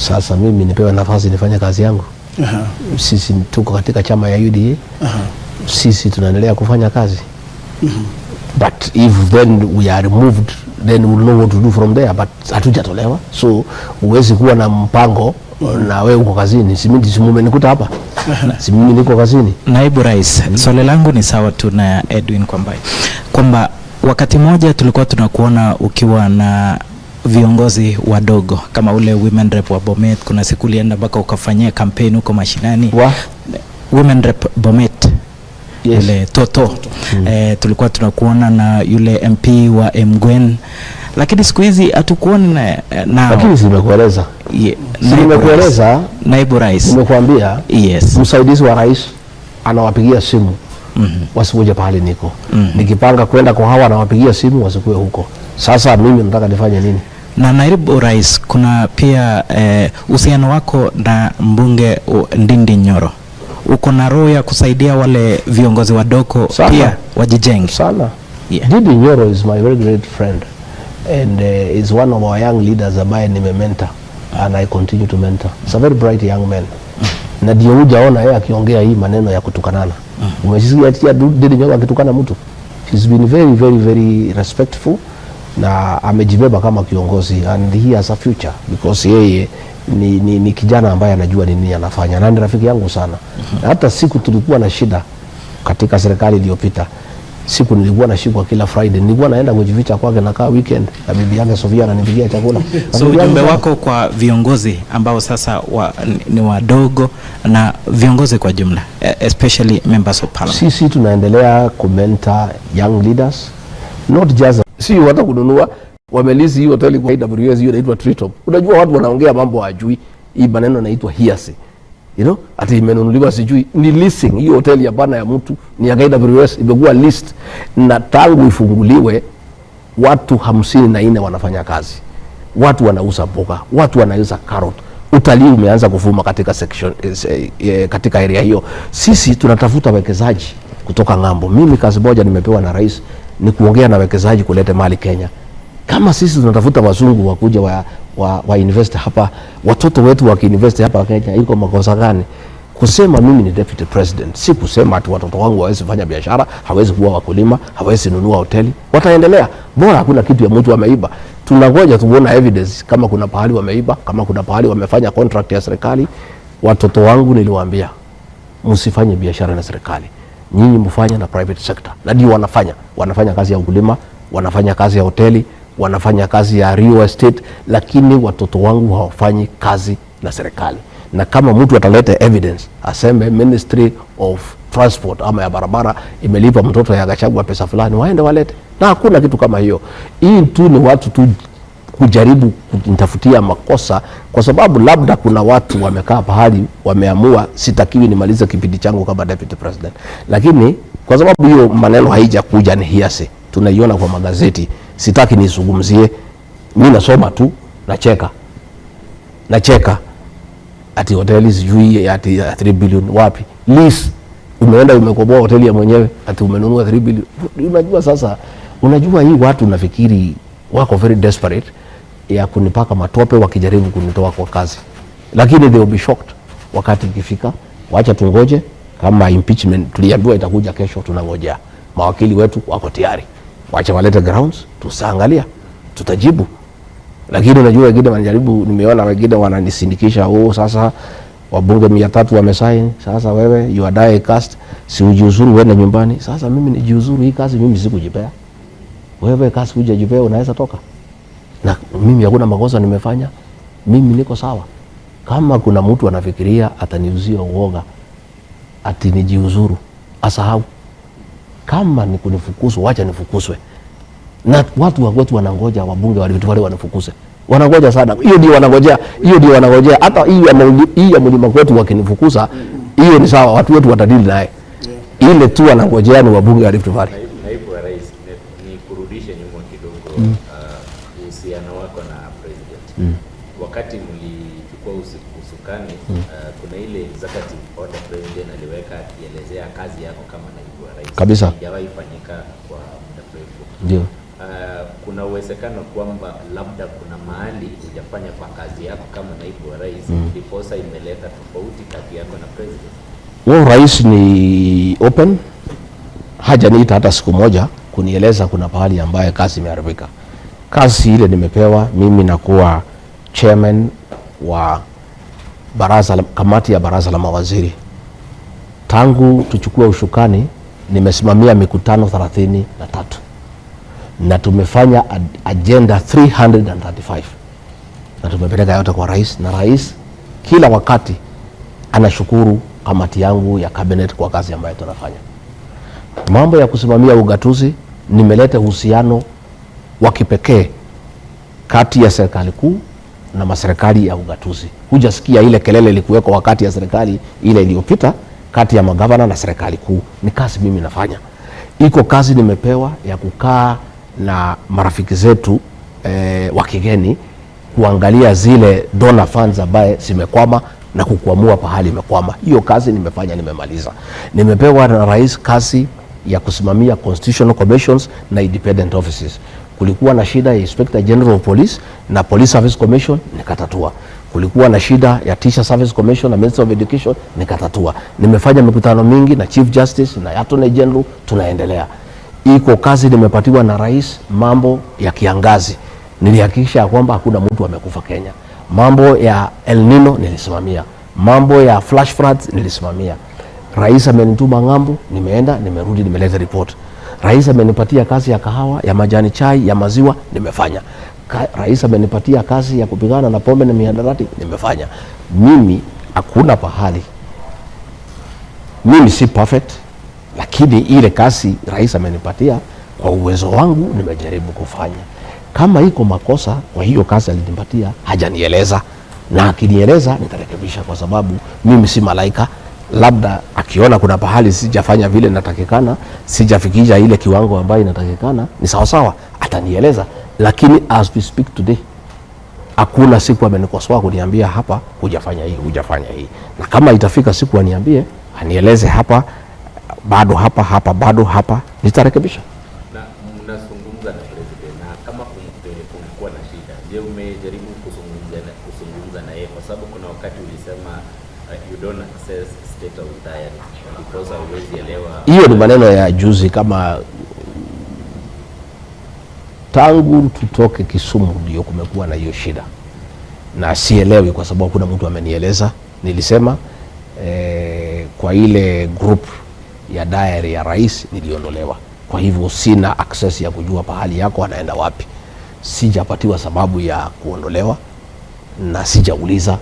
Sasa mimi nipewe nafasi nifanye kazi yangu. Sisi tuko katika chama ya UDA. Sisi tunaendelea kufanya kazi. But if then we are removed, then we'll know what to do from there, but hatujatolewa, so huwezi kuwa na mpango na wewe uko kazini. Si mimi, si mumenikuta hapa? Si mimi niko kazini? Naibu Rais, swali langu ni sawa tu na Edwin kwamba wakati mmoja tulikuwa tunakuona ukiwa na viongozi wadogo kama ule women rep wa Bomet. Kuna siku ulienda mpaka ukafanyia kampeni huko mashinani. Wa? Women rep Bomet. Yes. Yule Toto. Tulikuwa tunakuona na yule MP wa Emgwen, lakini siku hizi hatukuoni na Lakini si nimekueleza? Si Naibu nimekueleza? Rais. Naibu Rais. Nimekuambia msaidizi wa rais anawapigia simu wasikuje pahali niko. Nikipanga kwenda kwa hawa, anawapigia simu wasikue huko. Sasa mimi nataka nifanye nini? Na naibu rais, kuna pia uhusiano wako na mbunge Ndindi Nyoro, uko na roho ya kusaidia wale viongozi wadogo Sana. Pia wajijenge? Sana. Ndindi Nyoro is my very great friend and is one of our young leaders ambaye nimementor and I continue to mentor. He's a very bright young man. Na ndio hujaona yeye akiongea hii maneno ya kutukanana. Umesikia Ndindi Nyoro akitukana mtu? He's been very, very, very respectful na amejibeba kama kiongozi and he has a future because yeye ni kijana ambaye anajua ni nini anafanya na ni rafiki yangu sana. Na hata siku tulikuwa na shida katika serikali iliyopita, siku nilikuwa nashikwa kila Friday, nilikuwa naenda kujificha kwake, nakaa weekend na bibi yake Sofia ananipikia chakula. So Rafiki yangu ujumbe sana. Wako kwa viongozi ambao sasa ni wadogo na viongozi kwa jumla, especially members of parliament? Sisi tunaendelea kumentor young leaders, not just si hata kununua, wamelease hii hoteli kwa KWS, hiyo inaitwa Treetop. Unajua watu wanaongea mambo hawajui, hii maneno inaitwa hearsay. Ati imenunuliwa, sijui ni leasing. Hiyo hoteli hapana ya mtu, ni ya KWS, imekuwa leased na tangu ifunguliwe watu 54 wanafanya kazi, watu wanauza mboga, watu wanauza carrot. Utalii umeanza kuvuma katika section, katika area hiyo. Sisi tunatafuta wekezaji kutoka ng'ambo. Mimi kazi moja nimepewa na rais ni kuongea na wekezaji kuleta mali Kenya. Kama sisi tunatafuta wazungu wakuja wa invest hapa, watoto wetu wakiinvest hapa Kenya, iko makosa gani? Kusema mimi ni deputy president, si kusema ati watoto wangu hawezi fanya biashara, hawezi kuwa wakulima, hawezi nunua hoteli. Wataendelea, bora hakuna kitu ya mtu ameiba. Tunangoja tuone evidence kama kuna pahali wameiba, kama kuna pahali wamefanya contract ya serikali. Watoto wangu niliwaambia, msifanye biashara na serikali, nyinyi mfanye na private sector, na ndio wanafanya. Wanafanya kazi ya ukulima, wanafanya kazi ya hoteli, wanafanya kazi ya real estate, lakini watoto wangu hawafanyi kazi na serikali. Na kama mtu ataleta evidence aseme Ministry of Transport ama ya barabara imelipa mtoto ya Gachagua pesa fulani, waende walete, na hakuna kitu kama hiyo. Hii tu ni watu tu kujaribu kunitafutia makosa, kwa sababu labda kuna watu wamekaa pahali wameamua sitakiwi nimalize kipindi changu kama deputy president, lakini kwa sababu hiyo maneno haijakuja, ni hearsay, tunaiona kwa magazeti, sitaki nizungumzie. Mi nasoma tu, nacheka, nacheka ati hoteli sijui ati ya 3 billion wapi? Lease, umeenda umekoboa hoteli ya mwenyewe ati umenunua 3 billion. Unajua sasa, unajua hii watu nafikiri wako very desperate ya kunipaka matope wakijaribu kunitoa kwa kazi, lakini they will be shocked wakati ikifika. Wacha tungoje, kama impeachment tuliambiwa itakuja kesho, tunangojea. Mawakili wetu wako tayari, wacha walete grounds, tutaangalia, tutajibu. Lakini unajua wengine wanajaribu, nimeona wengine wananisindikisha, "Oh, sasa wabunge 300 wamesaini, sasa wewe you are die cast, si ujiuzuru uende nyumbani." Sasa mimi nijiuzuru? Hii kazi mimi sikujipea. Wewe kazi hujajipea, unaweza toka? Na mimi hakuna makosa nimefanya, mimi niko sawa. Kama kuna mtu anafikiria ataniuzia uoga ati nijiuzuru, asahau. Kama ni kunifukuzwa, wacha nifukuzwe. Na watu wa kwetu wanangoja wabunge wa Rift Valley wanifukuze, wanangoja sana. Hiyo ndio wanangojea, hiyo ndio wanangojea. Hata hii ya mlima kwetu wakinifukuza, hiyo ni sawa, watu wetu watadili naye. Ile tu wanangojea ni wabunge wa Rift Valley. Naibu wa Rais, ni kurudishe nyuma kidogo, uhusiano wako na president. Wakati mlichukua usukani, kuna ile executive order president aliweka akielezea kazi yako kama naibu wa rais. Kabisa. Haijawahi fanyika kwa muda mrefu. Ndio. Kuna uwezekano kwamba labda kuna mahali hujafanya kwa kazi yako kama naibu wa rais, ndiposa imeleta tofauti kati yako na president? Huo rais ni open, hajaniita hata siku moja kunieleza kuna pahali ambaye kazi imeharibika. Kazi ile nimepewa mimi nakuwa chairman wa kamati ya baraza la mawaziri. Tangu tuchukue ushukani nimesimamia mikutano 33 na tumefanya agenda 335 na tumepeleka yote kwa rais, na rais kila wakati anashukuru kamati yangu ya cabinet kwa kazi ambayo tunafanya. Mambo ya kusimamia ugatuzi, nimeleta uhusiano wa kipekee kati ya serikali kuu na maserikali ya ugatuzi. Hujasikia ile kelele ilikuweko wakati ya serikali ile iliyopita kati ya magavana na serikali kuu. Ni kazi mimi nafanya. Iko kazi nimepewa ya kukaa na marafiki zetu wa kigeni kuangalia zile donor funds ambaye zimekwama na kukwamua pahali imekwama. Hiyo kazi nimefanya, nimemaliza. Nimepewa na rais kazi ya kusimamia constitutional commissions na independent offices. Kulikuwa na shida ya Inspector General of Police na Police Service Commission, nikatatua. Kulikuwa na shida ya Teacher Service Commission na Ministry of Education, nikatatua. Nimefanya mikutano mingi na Chief Justice na Attorney General, tunaendelea. Iko kazi nimepatiwa na rais, mambo ya kiangazi. Nilihakikisha kwamba hakuna mtu amekufa Kenya. Mambo ya El Nino nilisimamia. Mambo ya flash floods nilisimamia. Rais amenituma ng'ambo, nimeenda, nimerudi, nimeleta report. Rais amenipatia kazi ya kahawa, ya majani chai, ya maziwa, nimefanya. Rais amenipatia kazi ya kupigana na pombe na mihadarati, nimefanya. Mimi hakuna pahali. Mimi si perfect, lakini ile kazi rais amenipatia kwa uwezo wangu nimejaribu kufanya. Kama iko makosa kwa hiyo kazi alinipatia, hajanieleza, na akinieleza nitarekebisha, kwa sababu mimi si malaika. Labda akiona kuna pahali sijafanya vile natakikana, sijafikisha ile kiwango ambayo inatakikana, ni sawa sawa, atanieleza. Lakini as we speak today, hakuna siku amenikosoa kuniambia hapa hujafanya hii, hujafanya hii. Na kama itafika siku aniambie, anieleze hapa bado, hapa, hapa bado, hapa, nitarekebisha. Na mnazungumza na president, na kama kumekuwa na shida, je, umejaribu kuzungumza na yeye? Kwa sababu kuna wakati ulisema you don't access state of diary because hauwezi elewa. Hiyo ni maneno ya juzi. Kama tangu tutoke Kisumu ndio kumekuwa na hiyo shida, na sielewi kwa sababu kuna mtu amenieleza. Nilisema kwa ile group ya diary ya rais niliondolewa, kwa hivyo sina access ya kujua pahali yako anaenda wapi. Sijapatiwa sababu ya kuondolewa na sijauliza,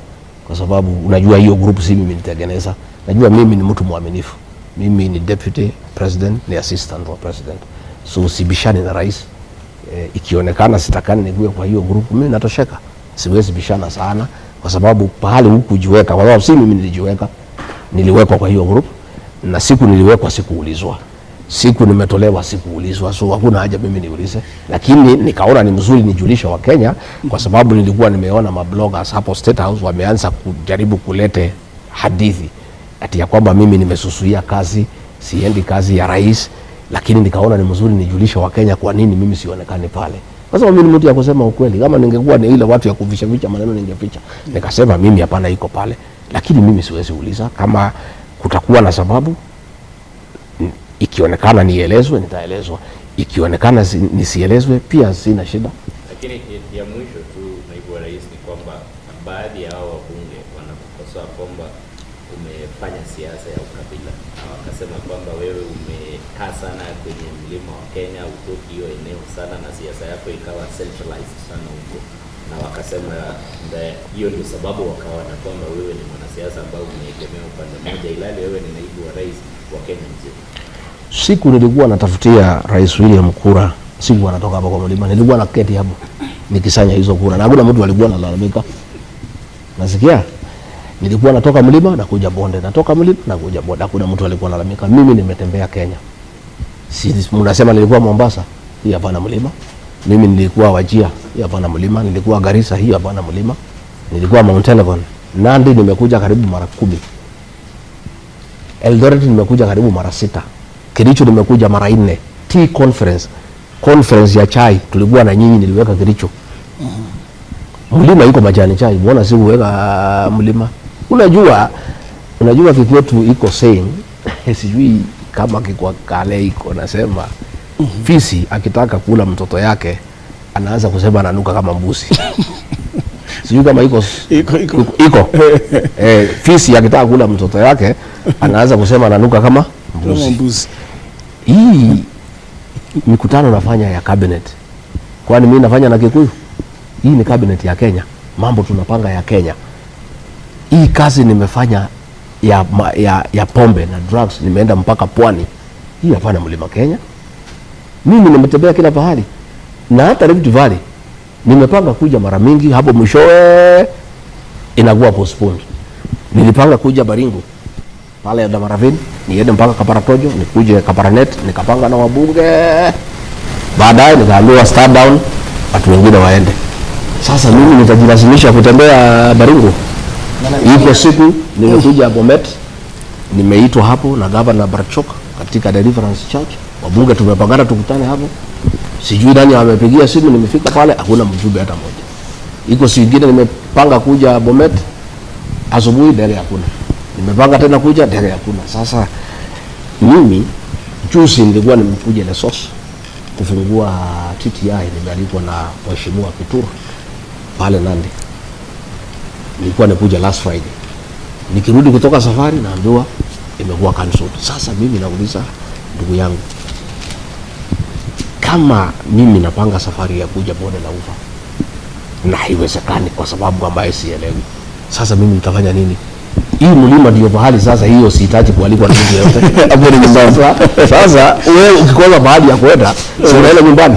kwa sababu unajua hiyo group si mimi nitengeneza. Najua mimi ni mtu mwaminifu, mimi ni deputy president, ni assistant wa president, so sibishani na rais. Ikionekana sitakani nikuwe kwa hiyo group, mimi natosheka, siwezi bishana sana, kwa sababu pahali hukujiweka, kwa sababu si mimi nilijiweka, niliwekwa kwa hiyo group, na siku niliwekwa sikuulizwa, siku nimetolewa sikuulizwa, so hakuna haja mimi niulize. Lakini nikaona ni mzuri nijulishe wa Kenya, kwa sababu nilikuwa nimeona mabloggers hapo State House wameanza kujaribu kulete hadithi ati ya kwamba mimi nimesusuia kazi, siendi kazi ya rais. Lakini nikaona ni mzuri nijulishe wa Kenya kwa nini mimi sionekani pale. Kwa sababu mimi ni mtu ya kusema ukweli. Kama ningekuwa ni ile watu ya kuficha ficha maneno ningeficha. Nikasema mimi hapana, iko pale. Lakini mimi siwezi uliza. Kama kutakuwa na sababu, ikionekana nielezwe, nitaelezwa. Ikionekana nisielezwe, pia sina shida. Lakini ya mwisho tu, naibu wa rais, ni kwamba baadhi ya hao wabunge wanakukosoa kwamba umefanya siasa ya ukabila, na wakasema kwamba wewe umekaa sana kwenye mlima wa Kenya, hutoki hiyo eneo sana, na siasa yako ikawa centralized sana huko, na wakasema hiyo ndio sababu wakaona kwamba wewe ni mwanasiasa ambao umeegemea upande mmoja, ilhali wewe ni naibu wa rais wa Kenya mzima. Siku nilikuwa natafutia Rais William kura, siku anatoka hapa kwa mlima, nilikuwa naketi hapo nikisanya hizo kura, na hakuna mtu alikuwa analalamika. Nasikia nilikuwa natoka mlima na kuja bonde, natoka mlima na kuja bonde, hakuna mtu alikuwa analalamika. Mimi nimetembea Kenya. Si mnasema nilikuwa Mombasa, hii hapana mlima. Mimi nilikuwa Wajir, hii hapana mlima. Nilikuwa Garissa, hii hapana mlima. Nilikuwa Mount Elgon. Nandi nimekuja karibu mara 10. Eldoret nimekuja karibu mara 6. Kericho nimekuja mara 4. Tea conference Conference ya chai tulikuwa na nyinyi, niliweka Kericho. Mlima iko majani chai, mbona sikuweka mlima? Unajua kikwetu iko saying sijui kama kikwa kale iko nasema, fisi akitaka kula mtoto yake anaanza kusema ananuka kama mbuzi. Sijui kama iko. Iko, iko. Iko. Fisi akitaka kula mtoto yake anaanza kusema ananuka kama Kama mbuzi. mbuzi. Hii mikutano nafanya ya cabinet, kwani mimi nafanya na Kikuyu? Hii ni cabinet ya Kenya, mambo tunapanga ya Kenya. Hii kazi nimefanya ya pombe na drugs, nimeenda mpaka pwani. Hii hapana mlima Kenya. Mimi nimetembea kila pahali na hata Rift Valley nimepanga kuja mara mingi, hapo mwishowe inakuwa postponed. Nilipanga kuja Baringo pale Eldama Ravine, niende mpaka Kabaratojo, nikuje Kabarnet, nikapanga na wabunge, baadaye nikaambiwa start down, watu wengine waende. Sasa mimi nitajilazimisha kutembea Baringo. Iko siku nimekuja Bomet, nimeitwa hapo na Governor Barchok katika Deliverance Church, wabunge tumepangana tukutane hapo, sijui nani amepigia simu, nimefika pale hakuna mjumbe hata mmoja. Iko siku ingine nimepanga kuja Bomet asubuhi, ndege hakuna. Nimepanga tena kuja, ndege hakuna. Sasa mimi juzi nilikuwa nimekuja Lesos kufungua TTI, nimealikwa na Mheshimiwa Kitur pale Nandi. Nilikuwa nikuja last Friday, nikirudi kutoka safari naambiwa imekuwa cancelled. Sasa mimi nauliza ndugu yangu, kama mimi napanga safari ya kuja bonde la Ufa na haiwezekani kwa sababu ambayo sielewi, sasa mimi nitafanya nini? Hii mlima ndio pahali sasa, hiyo sihitaji kualikwa na mtu yeyote. Hapo ni nyumbani. Sasa wewe ukikosa pahali ya kwenda, si unaenda nyumbani?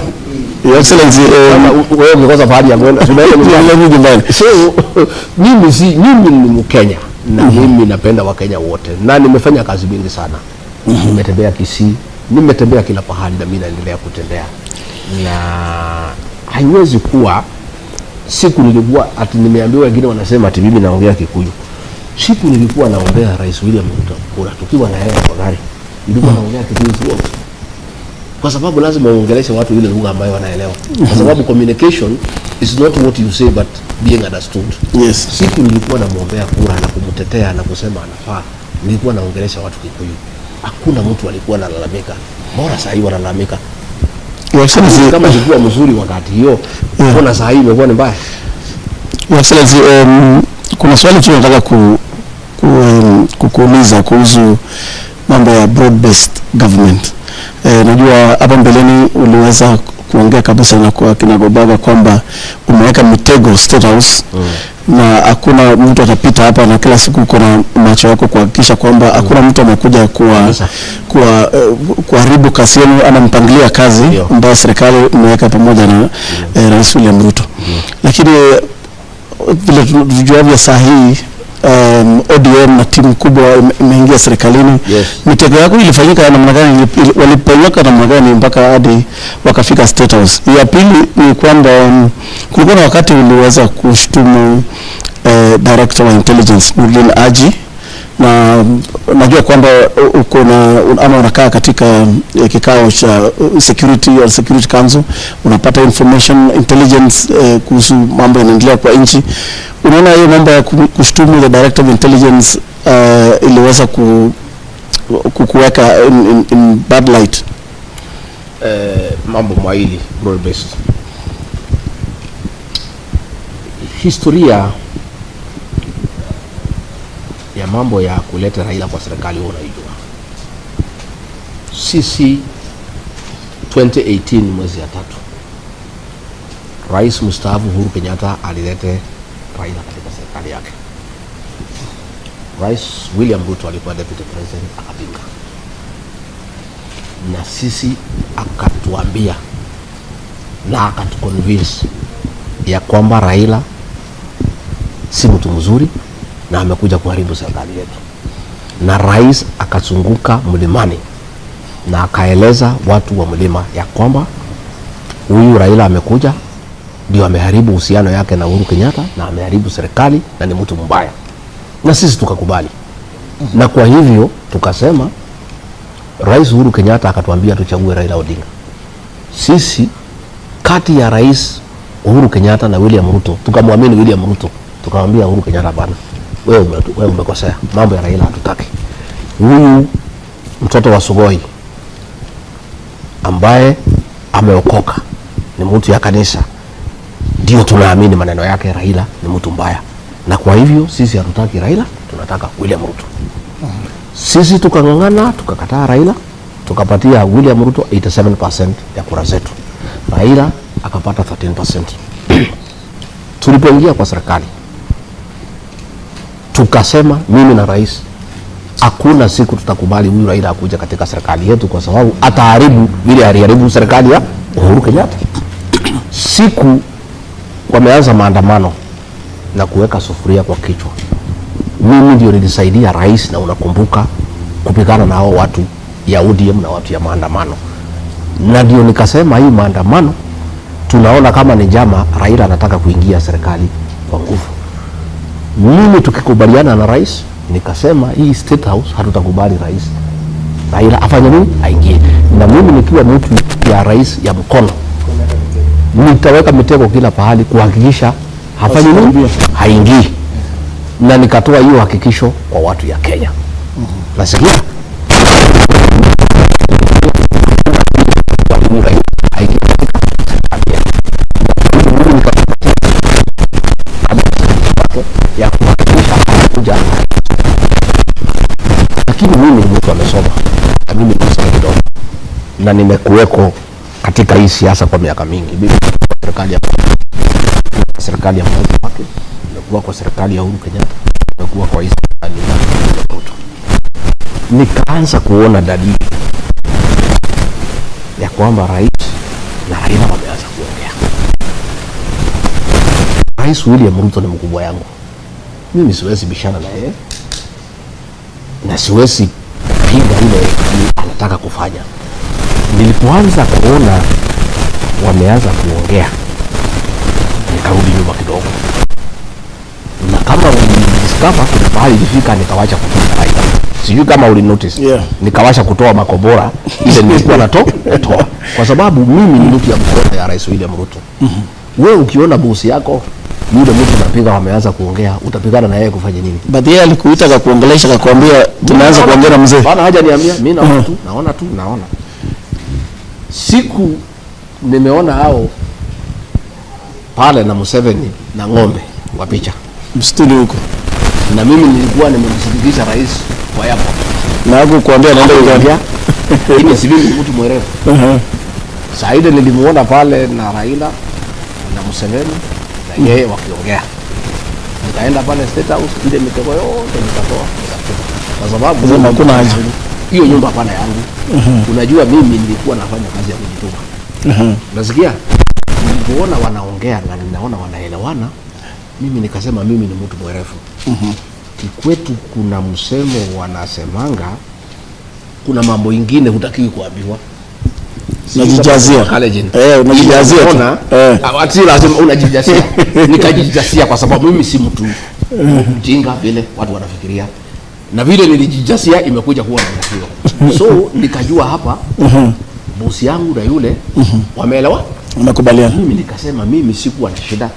Your Excellency, Sasa wewe ukikosa pahali ya kwenda, si unaenda nyumbani? nyumbani. Nyumbani. So mimi si mimi ni Mkenya na mimi napenda Wakenya wote na nimefanya kazi mingi sana. Nimetembea Kisii, nimetembea kila pahali na mimi naendelea kutembea, na haiwezi kuwa siku nilikuwa ati nimeambiwa, wengine wanasema ati mimi naongea Kikuyu. Siku nilikuwa naombea Rais William Ruto kura tukiwa na yeye kwa gari, nilikuwa naongea Kikuyu throughout, kwa sababu lazima uongeleshe watu ile lugha ambayo wanaelewa, kwa sababu communication is not what you say but being understood. Siku nilikuwa namwombea kura na kumtetea na kusema anafaa, nilikuwa naongelesha watu Kikuyu, hakuna mtu alikuwa analalamika. Mbona saa hii wanalalamika? Your Excellency, Kama ilikuwa mzuri wakati hiyo, mbona saa hii imekuwa ni mbaya? Your Excellency, kuna swali tu nataka kukuuliza kuhusu mambo ya broad based government. Najua hapa mbeleni uliweza kuongea kabisa na kwa kinagobaga kwamba umeweka mitego State House na hakuna mtu atapita hapa, na kila siku uko na macho yako kuhakikisha kwamba hakuna mtu amekuja kuharibu kazi yenu ama mpangilio ya kazi ambayo serikali imeweka pamoja na Rais William Ruto. Lakini vile tujuavyo saa hii ODM na timu kubwa imeingia serikalini. Mitego yako ilifanyika namna gani? Waliponyoka namna gani mpaka hadi wakafika State House? Ya pili ni kwamba kulikuwa na wakati uliweza kushtumu Director wa Intelligence Nurdin Haji, na najua kwamba uko na ama unakaa katika kikao cha security or security council, unapata information intelligence kuhusu mambo yanaendelea kwa nchi. Unaona hiyo mambo ya kushtumu the director of intelligence iliweza kukuweka in bad light? Mambo mawili broad based. Historia ya mambo ya kuleta Raila kwa serikali huwa unaijua. Sisi 2018 mwezi ya tatu, Rais mstaafu Uhuru Kenyatta alilete Raila katika serikali yake. Rais William Ruto alikuwa deputy president, akapinga, na sisi akatuambia na akatuconvince ya kwamba Raila si mtu mzuri na amekuja kuharibu serikali yetu, na rais akazunguka mlimani na akaeleza watu wa mlima ya kwamba huyu Raila amekuja ndio ameharibu uhusiano yake na Uhuru Kenyatta na ameharibu serikali na ni mtu mbaya, na sisi tukakubali, na kwa hivyo tukasema, Rais Uhuru Kenyatta akatuambia tuchague Raila Odinga. Sisi kati ya Rais Uhuru Kenyatta na William Ruto tukamwamini William Ruto, tukamwambia Uhuru Kenyatta, bana, wewe umekosea, mambo ya Raila hatutaki. Huyu mtoto wa Sugoi ambaye ameokoka ni mtu ya kanisa, ndio tunaamini maneno yake. Raila ni mtu mbaya, na kwa hivyo sisi hatutaki Raila, tunataka William Ruto. Sisi tukang'ang'ana, tukakataa Raila, tukapatia William Ruto 87% ya kura zetu, Raila akapata 13%. Tulipoingia kwa serikali tukasema, mimi na rais, hakuna siku tutakubali huyu Raila akuja katika serikali yetu, kwa sababu ataharibu vile aliharibu serikali ya Uhuru Kenyatta. Siku wameanza maandamano na kuweka sufuria kwa kichwa, mimi ndio nilisaidia rais, na unakumbuka kupigana na hao watu ya ODM na watu ya maandamano, na ndio nikasema hii maandamano tunaona kama ni njama, Raila anataka kuingia serikali kwa nguvu. Mimi tukikubaliana na rais, nikasema hii State House hatutakubali rais Raila afanye nini, aingie. Na mimi nikiwa mtu ya rais ya mkono, nitaweka mitego kila pahali kuhakikisha hafanyi nini, haingii. Na nikatoa hiyo hakikisho kwa watu ya Kenya. Nasikia haingii katika serikali yetu. Mimi nikapatia ya kuhakikisha hakuja, lakini mimi ni mtu amesoma na mimi ni msanii kidogo na nimekuweko katika hii siasa kwa miaka mingi. Mimi serikali ya Mwai Kibaki, nimekuwa kwa serikali ya Uhuru Kenyatta, nimekuwa kwa hii serikali ya Ruto. Nikaanza kuona dalili ya kwamba rais na Raila wameanza kuongea. Rais William Ruto ni mkubwa yangu, mimi siwezi bishana na yeye na siwezi pinga ile anataka kufanya. Nilipoanza kuona wameanza kuongea, nikarudi nyuma kidogo, na kama ulidiscover kuna mahali ilifika nikawacha kutoa Raila. Sijui kama uli notice. Nikawasha kutoa makobora ile nilikuwa natoa, kwa sababu mimi ni mtu ya mkono ya Rais William Ruto. Wewe ukiona bosi yako yule mtu anapiga, wameanza kuongea, utapigana na yeye kufanya nini? But yeye alikuita akakuongelesha akakwambia tunaanza kuongea na mzee. Bana haja niambia, mimi naona tu, naona tu, naona. Siku nimeona hao pale na Museveni na ng'ombe wa picha, msituni huko, na mimi nilikuwa nimemsindikiza rais kwa airport. Na hakukuambia naenda Uganda. Lakini si mimi ni mtu mwerevu. Saida nilimuona pale na Raila na Museveni na yeye wakiongea. Nikaenda pale State House, ile mitego yote nikatoa, nikatupa. Kwa sababu Sema hakuna haja. Hiyo nyumba hapana yangu. Unajua mimi nilikuwa nafanya kazi ya kujituma. Unasikia? Nilipoona wanaongea na ninaona wanaelewana, mimi nikasema mimi ni mtu mwerevu. Kikwetu kuna msemo wanasemanga, kuna mambo ingine hutakiwi kuambiwa. Unajijazia. Kalenjin. Unajijazia tu. Unaona? Si lazima unajijazia. Nikajijazia kwa sababu mimi si mtu mjinga vile watu wanafikiria. Na vile nilijijazia imekuja kuwa namna hiyo. So nikajua hapa bosi yangu na yule wameelewa? Wamekubaliana. Mimi nikasema mimi sikuwa na shida.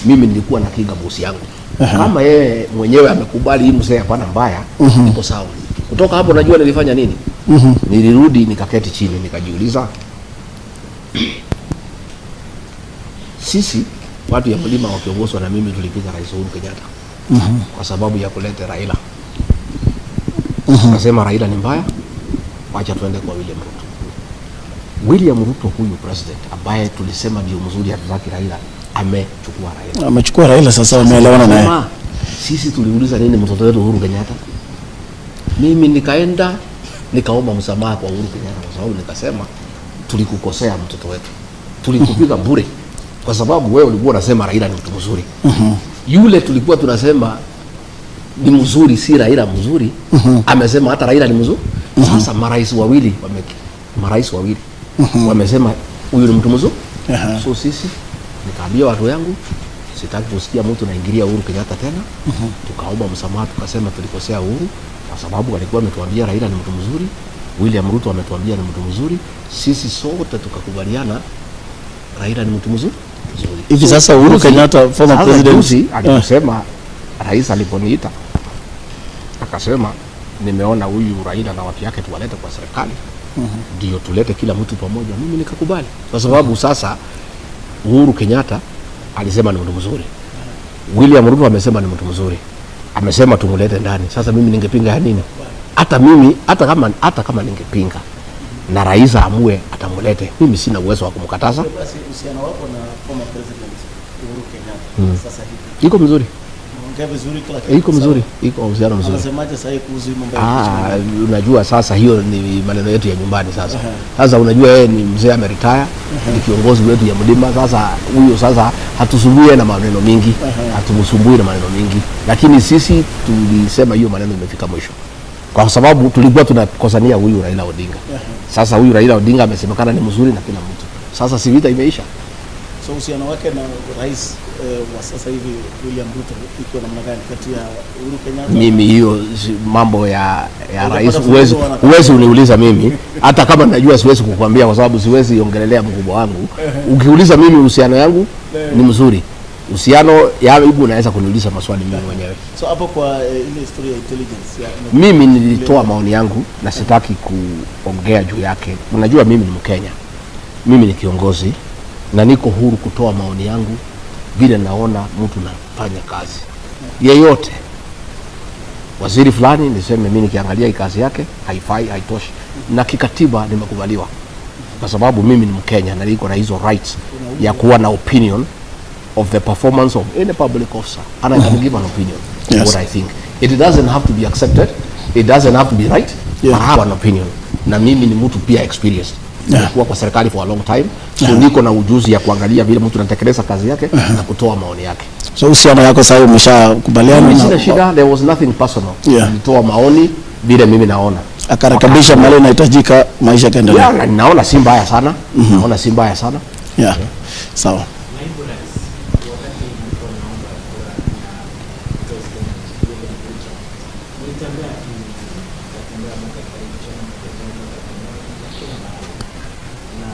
Mimi nilikuwa na kinga bosi yangu. Kama yeye mwenyewe amekubali hii mzee hapana mbaya, niko sawa. Kutoka hapo najua nilifanya nini? Nilirudi nikaketi chini nikajiuliza, sisi watu ya mlima wakiongozwa na mimi tulipiga Rais Uhuru Kenyatta kwa sababu ya kuleta Raila. Tukasema Raila ni mbaya, wacha tuende kwa William Ruto. William Ruto huyu president ambaye tulisema ndio mzuri, hatutaki Raila, amechukua Raila. Amechukua Raila, sasa wameelewana naye. Sema, sisi tuliuliza nini mtoto wetu Uhuru Kenyatta? Mimi nikaenda nikaomba msamaha kwa Uhuru Kenyatta kwa sababu nikasema tulikukosea mtoto wetu. Tulikupiga bure kwa sababu wewe ulikuwa unasema Raila ni mtu mzuri. Yule tulikuwa tunasema ni mzuri, si Raila mzuri. Amesema hata Raila ni mzuri. Sasa marais wawili marais wawili wamesema huyu ni mtu mzuri. So sisi nikaambia watu yangu sitaki kusikia mtu naingilia Uhuru Kenyatta tena. Tukaomba msamaha, tukasema tulikosea Uhuru kwa sababu alikuwa ametuambia Raila ni mtu mzuri. William Ruto ametuambia ni mtu mzuri, sisi sote tukakubaliana Raila ni mtu mzuri. Hivi sasa Uhuru Kenyatta, former Sasa president, juzi aliposema, rais aliponiita akasema, nimeona huyu Raila na watu yake tuwalete kwa serikali, ndio tulete kila mtu pamoja. Mimi nikakubali kwa sababu sasa Uhuru Kenyatta alisema ni mtu mzuri, William Ruto amesema ni mtu mzuri, amesema tumlete ndani. Sasa mimi ningepinga ya nini? Hata mimi hata kama ningepinga na rais aamue atamlete, mimi sina uwezo wa kumkataza. Basi uhusiano wako na former president Uhuru Kenyatta sasa hivi? Iko mzuri, Unaongea vizuri, kila kitu iko sawa? mzuri, iko uhusiano mzuri. Anasemaje sasa hivi kuhusu hii mambo ya Ah, unajua sasa hiyo ni maneno yetu ya nyumbani sasa. Sasa unajua yeye ni mzee ameretire, ni kiongozi wetu ya mlima. Sasa huyo sasa hatusumbui na maneno mingi, hatumsumbui na maneno mingi, lakini sisi tulisema hiyo maneno imefika mwisho, kwa sababu tulikuwa tunakosania huyu Raila Odinga. Sasa huyu Raila Odinga amesemekana ni mzuri na kila mtu. Sasa si vita imeisha? So uhusiano wake na rais wa sasa hivi William Ruto iko namna gani kati ya Uhuru Kenyatta? Mimi hiyo mambo ya Hujapata rais funzo huwezi huwezi uniuliza mimi, hata kama najua siwezi kukwambia kwa sababu siwezi ongelelea mkubwa wangu. Ukiuliza mimi, uhusiano yangu ni mzuri, uhusiano yangu unaweza kuniuliza maswali mimi mwenyewe. So hapo kwa ile historia ya intelligence ya Mimi nilitoa maoni yangu na sitaki kuongea juu yake. Unajua mimi ni Mkenya, mimi ni kiongozi na niko huru kutoa maoni yangu vile naona mtu nafanya kazi yeyote. Waziri fulani niseme mimi nikiangalia hii kazi yake haifai, haitoshi, na kikatiba nimekubaliwa kwa sababu mimi ni Mkenya na niko na hizo rights ya kuwa na opinion of the performance of any public officer, and I can give an opinion what I think. It doesn't have to be accepted, it doesn't have to be right, but I have an opinion. Na mimi ni mtu pia experienced. Nimekuwa kwa serikali for a long time, so niko na ujuzi ya kuangalia vile mtu anatekeleza kazi yake na kutoa maoni yake. So uhusiano yako sasa umeshakubaliana Mimi na sina shida, there was nothing personal. Nilitoa maoni vile mimi naona. Akarekebisha mahali inahitajika, maisha yakaendelea. Yeah, na naona si mbaya sana. Naona si mbaya sana. Yeah. Sawa. Naibu Rais, wakati mlikuwa mnaomba kura na President William Ruto, mlitembea Kenya, mkatembea mpaka Kericho, mkatembea mpaka Kakamega, kila mahali, na